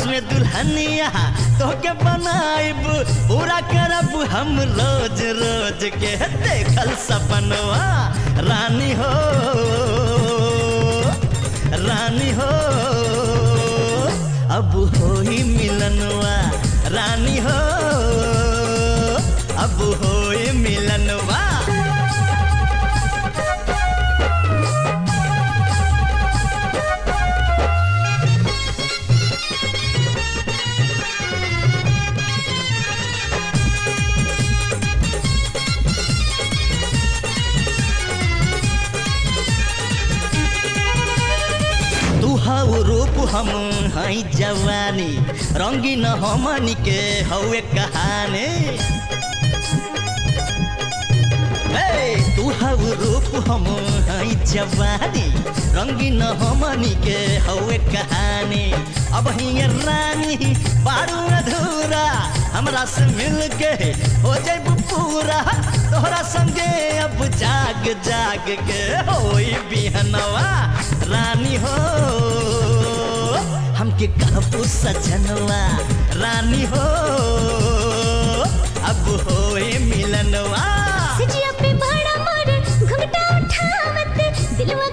में दुल्हनिया तोहके बनाइब, पूरा करब हम रोज रोज के देखल सपनवा। रानी हो, रानी हो, अब होई मिलनवा। रानी हो, अब होई मिलनवा। हऊ रूप हम हई जवानी, रंगीन हमनी के हवे कहानी। तू हऊ रूप हम हई जवानी, रंगीन हमनी के हवे कहानी। अब ही रानी बारू अधूरा, हमरा से मिल के हो जाइब पूरा। तोहरा संगे अब जाग जाग के होई बिहनवा। रानी हो, हमके कहबू सजनवा। रानी हो, अब होए मिलनवा। सजिया पे भाड़ा मारे घुंघटा उठावत, दिलवा